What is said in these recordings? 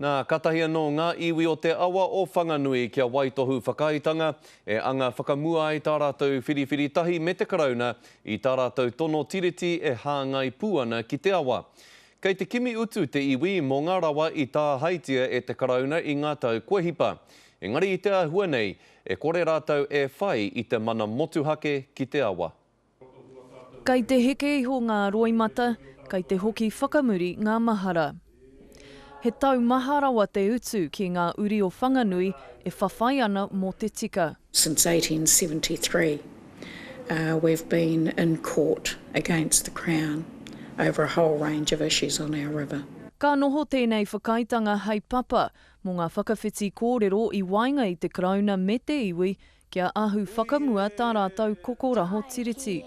Nā, katahi anō ngā iwi o te awa o Whanganui kia waitohu whakaaetanga e anga whakamua ai tā rātou whiriwhiri tahi me te Karauna i tā rātou tono tiriti e hāngai pū ana ki te awa. Kei te kimi utu te iwi mō ngā rawa i tāhaetia e te Karauna i ngā tau kua hipa. Engari i te āhua nei, e kore rātou e whai i te mana motuhake ki te awa. Kei te heke iho ngā roimata, kei te hoki whakamuri ngā mahara. He taumaha rawa te utu ki ngā uri o Whanganui e whawhai ana mō te tika. Since 1873 we've been in court against the Crown over a whole range of issues on our river. Ka noho tēnei whakaaetanga hei papa mō ngā whakawhiti kōrero i waenga i te Karauna me te iwi Kia ahu whakamua tā rātou kokoraho tiriti.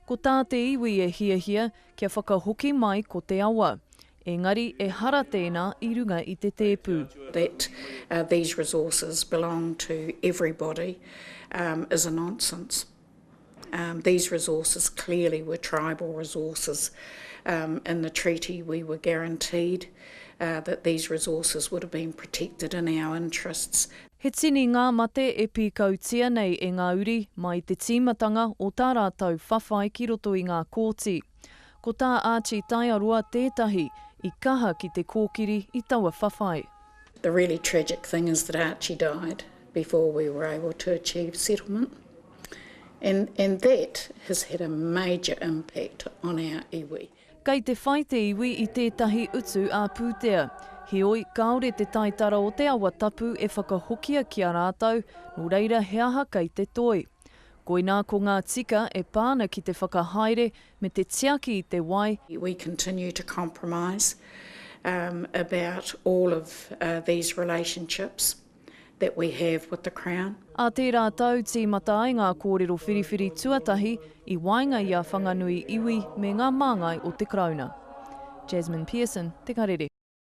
Ko tā te iwi e hiahia kia whakahoki mai ko te awa. Engari ehara tēnā i runga i te tēpu. That these resources belong to everybody is a nonsense. These resources clearly were tribal resources. In the treaty we were guaranteed that these resources would have been protected in our interests. He tini ngā mate e pīkautia nei e ngā uri mai i te tīmatanga o tā rātou whawhai ki roto i ngā kōti. Ko tā Archie Taiaroa tētahi i kaha ki te kōkiri i taua whawhai. The really tragic thing is that Archie died before we were able to achieve settlement and and that has had a major impact on our iwi. Kei te whai te iwi i tētahi utu ā-pūtea. Heoi, kāore te taitara o te awa tapu e whakahokia ki a rātou, nō reira he aha kei te toi. Koinā ko ngā tika e pā ana ki te whakahaere me te tiaki i te wai, We continue to compromise about all of these relationships. that we have with the Crown. Ā tērā tau tīmata ai ngā kōrero whiriwhiri tuatahi i waenga i a Whanganui iwi me ngā māngai o te Karauna. Jasmine Pearson, Te Karere.